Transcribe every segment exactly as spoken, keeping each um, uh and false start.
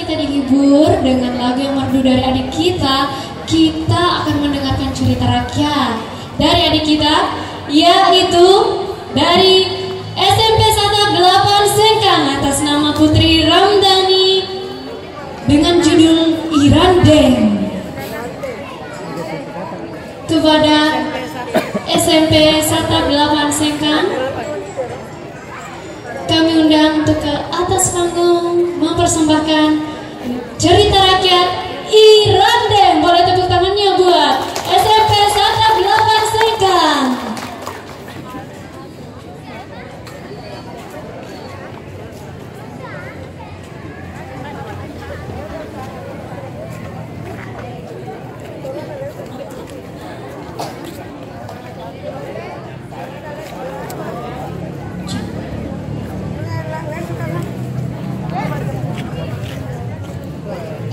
Kita dihibur dengan lagu yang merdu dari adik kita, kita akan mendengarkan cerita rakyat dari adik kita, yaitu dari S M P Satap delapan Sengkang atas nama Putri Ramdhani dengan judul Irandeng. Kepada S M P Satap delapan Sengkang, kami undang untuk ke atas panggung mempersembahkan cerita rakyat Irandeng. Boleh tepuk tangannya buat S M P Satap delapan Sengkang.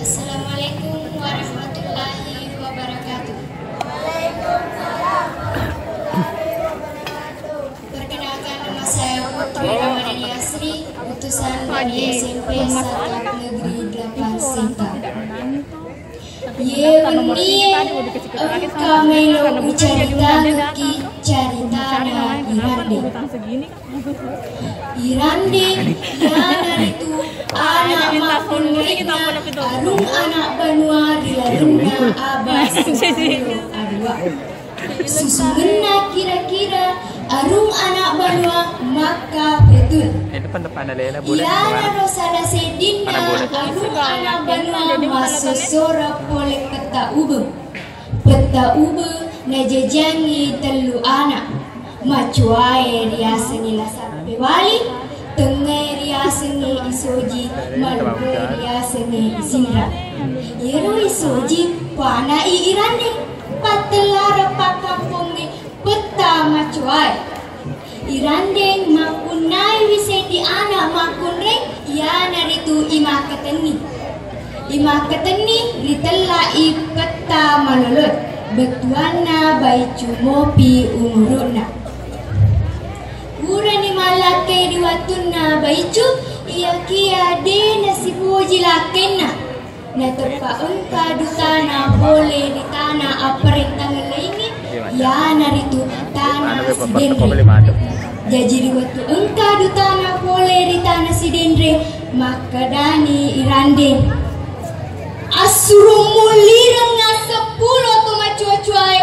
Assalamualaikum warahmatullahi wabarakatuh. Perkenalkan, nama saya Putri Ramadhani Asri, utusan dari S M P Satap Negeri delapan Sengkang. Ye wennie engka melo ucaritangekki caritana Irandeng. Irandeng iyanaritu ana makkunrainna arung ana banua ri lalenna abad seppulo aduwa. Susungenna kira-kira arung ana banua Makka Fetun. Iyanaro sala seddinna arung ana banua massossoreng pole Petta Ubeng. Petta Ubeng najajiangngi tellu ana. Macoae riasengngi La Sappewali, tengngae riasengngi I Soji, maloppoe riasengngi I Sinrang. Iyaro I Soji panai Irandeng, pattellareng pakkampongnge Petta Macoae. Irandeng mappunnaiwi seddi ana makkunrai, iyanaritu I Makkatenni. I Makkatenni ritella'i Petta Maloloe, bettuanna baiccu mopi umuru'na. Purani mallakkai ri wettunna baiccu, iyakiya de nasipoji lakkainna. Nateppa engka dutana pole ri tana apparentangeng laingnge, iyanaritu tana Sidenreng. Jaji ri wettu engka dutana pole ri tana Sidenreng, makkedani Irandeng, "Assurung mullireng seppulo to macoa-coae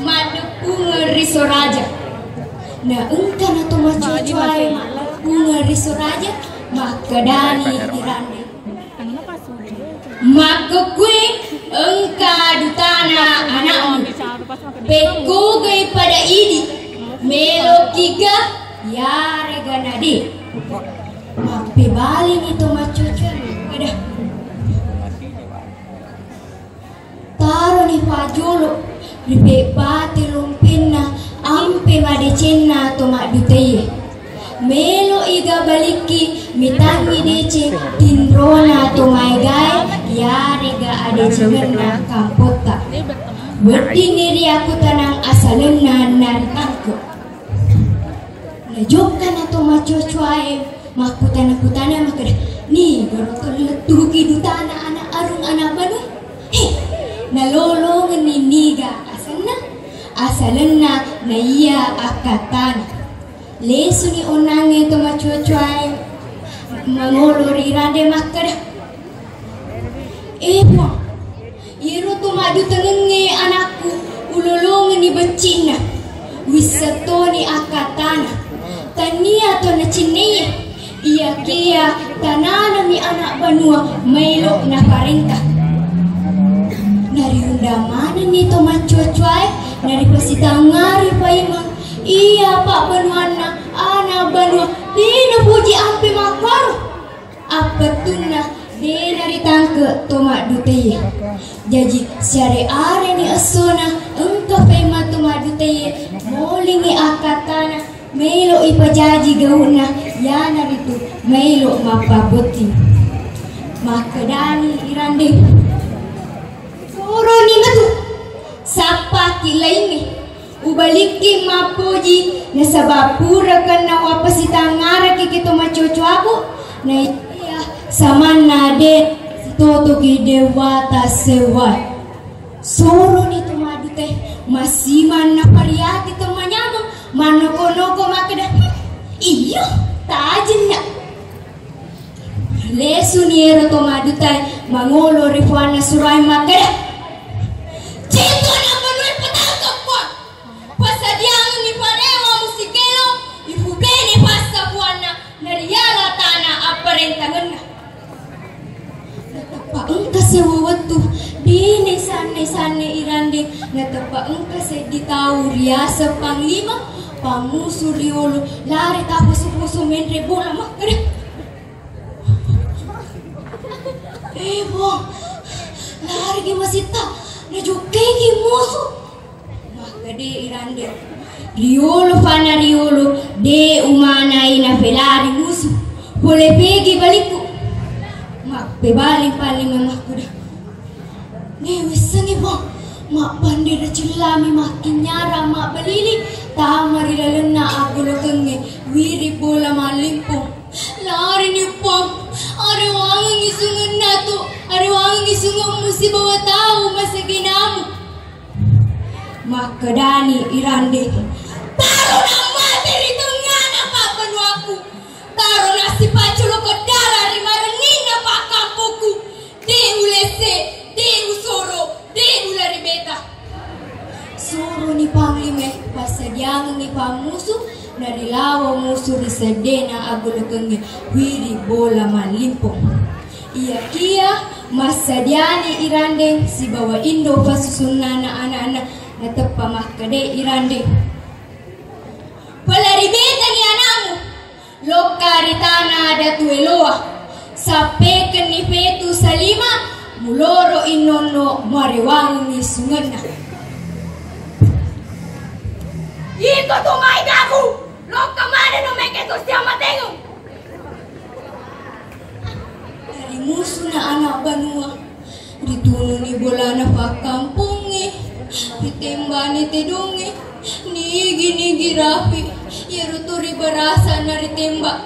maddeppungeng ri Soraja." Na engka na to macoa-coae maddeppungeng ri Soraja, makkedani Irandeng, "Makkukkue engka dutana anakmu. Pekkogai pada idi, melokiga yarega nade." Mappebalini to macoa-coae makkeda, "Taroni pajolo ri pebbate lompenna ampe madecenna to maddutaie. Melo iga balikki mitangngi deceng tinrona to maegae yarega adecengenna kampotta. Weddinni riakkutanang asalenna naritangke." Najokka na to macoa-coae makkutana-kutana makkeda, "Nigaro to lettuki dutana anak arung anak banua? He, nalolongenni niga asenna?" Asalenna naiya akkattana. Lesuni onnangnge to macoa-coae mangolo ri Irandeng makkeda, "E Puang, iyaro to maddutangengnge anakku ulolongenni beccinna, wisseng toni akkattana. Tania to nacinnaiye, iyakiya tananami anak banua maelo naparenta." Nariundang manenni to macoa-coae, naripasitangngaroi paimeng iya pabbanuanna anak banua de napoji ampe makkuaro. Appettunna de naritangke to maddutaie. Jaji siare-areni essona engka paimeng to maddutaie, molingi akkattana, melo ipajaji gau'na, iyanaritu melo mappabotting. Makkedani Irandeng, "Soroni matu, sappaki laingnge. Ubalikki mappoji, nasaba pura kenna wappasitangngaraki ki to macoa-coaku, naiya samanna de Totoki dewata sewwae. Soroni to madutae, massimanna pariati to manyameng, mannoko-noko makkeda, "Iyo, tajenna." Lesuni ero to madutae mangolo ri puanna suroe makkeda, "Cetto na banua patangkappa." Passadiangengngi parewa musikelo, ifubene passa puanna, nariala tana apparentangenna. Nateppa engka sewa wettu, dene sanne-sanne irande, nateppa engka seddi tau riaseng panglima, pammusu riolo, lari taposo-poso menre bola makkeda, "Eh, Bo, larigi masitta, najokkeki musu." Makkeda irande, "Riolo fana riolo, de umanai nafelari musu. Pole pegi balikku." Mappebali paling makkeda, "Ne wissengi, Bo, mabbandera cellami makkinyara mabbalili, tama ri lalenna aggolokengnge, wiri bola mallimpung." "Larini, Puang, arewangengngi sungenna tu, arewangengngi sungemmu sibawa tau masegenamu." Makkedani irande, "Taro nammate ri tengngana pabbanuakku, taro nassipaccoloko dara ri marenninna pakkampokku, de ulesse, de usoro, de ulari beta." Suroni panglime passadiangengngi pammusu, narilawa musu ri seddena aggolokengnge, wiri bola mallimpung. Iyakiya massadiani irandeng sibawa indo pasusunnana ana'na, nateppa makkeda irandeng, "Pala ribetangi ana'mu." Lokka ri tana Datu Eloa, sappekenni Petu Salima, muloro innonno marewangengngi sungenna. "Iko tu maegaku, lokka manenno mekketu siammatengeng." Narimusuna ana' banua. Ritununi bolana pakkampongnge, ritembani tedongnge, nigi-nigi rapi, iyaro tu ribarasa naritemba.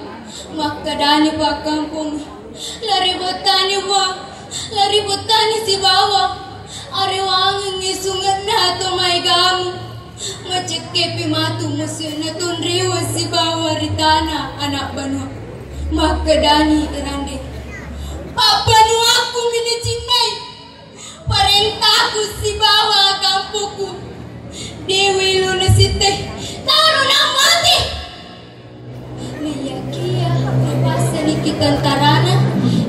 Makkedani pakkampongnge, "Lari bottani, Puang, lari bottani sibawa arewangengngi sungenna to maegamu." Macekkepi matu musu'na Tonriweng sibawa ri tana ana' banua. Makkedani irande, "Pabbanuakku mi nacinnai, parentaku sibawa kampokku. De welo nasittai, taro nammate." Naiyakiya ripassaniki tentarana,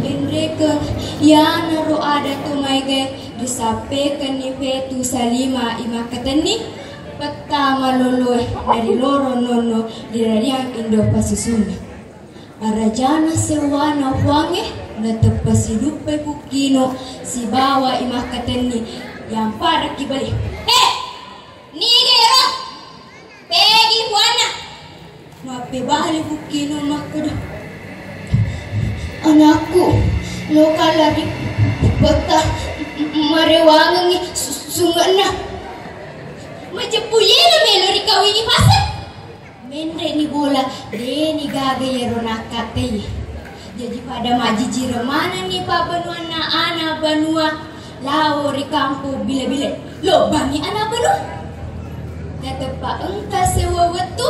enrekeng iyanaro ada to maegae, risappekenni Petu Salima i makkatenni petta maloloe, nariloro nonno rirariang indo pasusunna. Arajana sewwana Puangnge, nateppa siduppai Pukkino sibawa i makkatenni yamparaki bali. "He! Niga ero?" "Pegi puanna?" Mappebali Pukkino makkeda, "Anakku, loka lari petta marewangengngi su-, sunge'na." "Majeppu yena melo rikawini pase?" Menre'ni bola, deni gaga yero nakkattei. Jaji pada majjijireng manenni pabbanuanna ana' banua lao ri kampong bile-bile. Lobbangngi ana' banua. Nateppa engka sewwa wettu,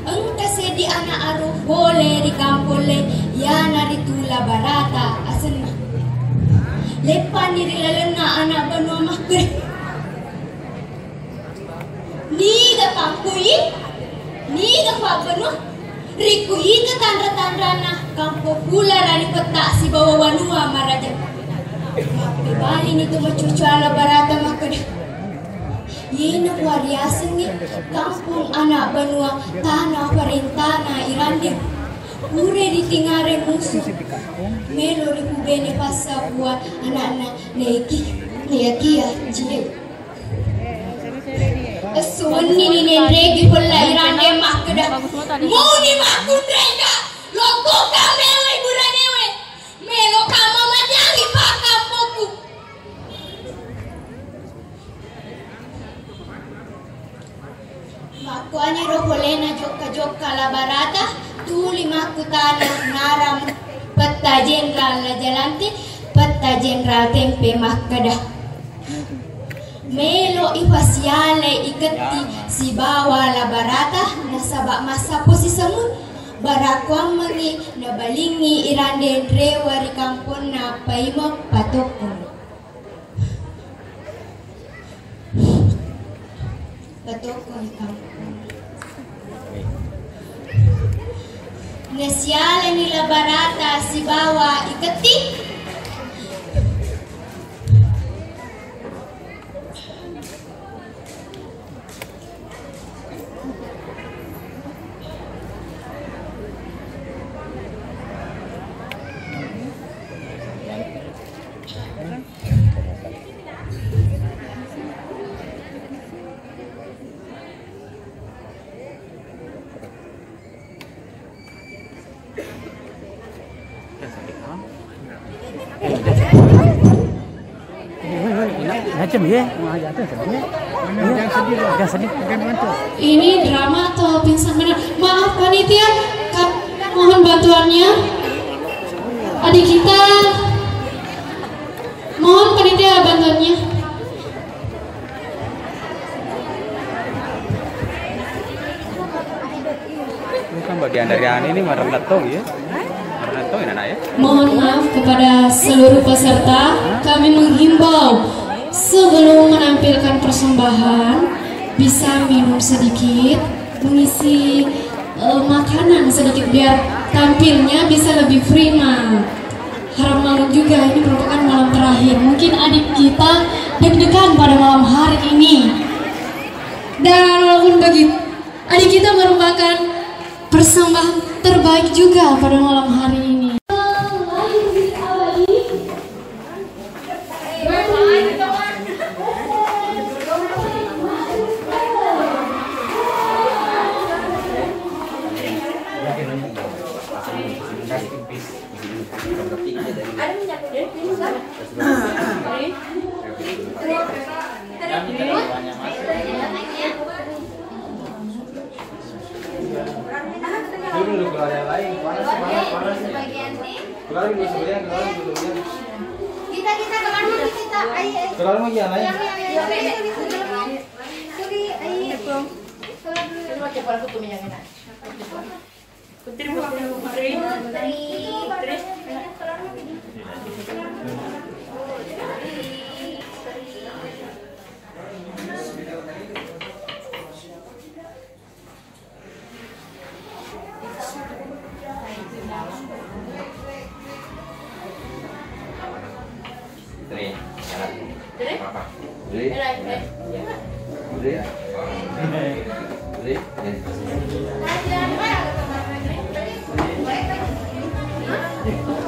engka seddi ana' arung pole ri kampong le, iyanaritu La Barata asenna. Leppani ri lalenna ana' banua makkeda, "Niga pakkui? Niga pabbanua? Rikui ke tanra-tanrana kampong pulara ri petta sibawa wanua maraja." Mappebalini tu macucu La Barata makkeda, "Yena kuariasengngi kampong ana' banua tana parentana irandeng. Pura ritingare musu, melo ripubene passapua ana'na naiki, nayakia ciai." Esso wenni ni nenregi pella irande makkeda, "Muni makkunraika, lokkoka mewai buranewe, melo kamma majangi pakkampokku." Makkuaniro polena jokka-jokka La Barata, tuli makkutana narang petta jenderal La Jalante, petta Jenderal Tempe makkeda, "Melo ifasiale iketti sibawa La Barata nasaba massappo sisemmu, barakkuammengngi nabalingngi irande nrewa ri kamponna Paimeng Patokkong." Patokkong ri kampong. Nasialani La Barata sibawa iketti. Macam ya, jangan sedih. Ini drama atau pingsan benar? Maaf panitia, Kak, mohon bantuannya. Adik kita, mohon panitia bantuannya. Ini kan bagian dari anu ini, marennet tong ya. Marennet tong ini, Nak, ya. Mohon maaf kepada seluruh peserta, kami menghimbau sebelum menampilkan persembahan bisa minum sedikit, mengisi eh, makanan sedikit biar tampilnya bisa lebih prima. Harap maklum juga, ini merupakan malam terakhir. Mungkin adik kita deg-degan pada malam hari ini. Dan walaupun begitu, adik kita merupakan persembahan terbaik juga pada malam hari ini. Dulu, dulu, keluar yang lain. Panas, panas, panas. Keluarin dulu sebagian, keluarin dulu sebagian. Kita, kita keluar dulu, kita. Ayo, ayo. Keluar lagi yang lain. Yang, yang, yang, yang, yang. Sorry, ayo. Keluar dulu. Coba, coba aku tuh yang enak. Putri, Putri, Putri. Putri. Putri, jalan. Putri? Apa? Putri? Jalan, Putri. Putri? Putri?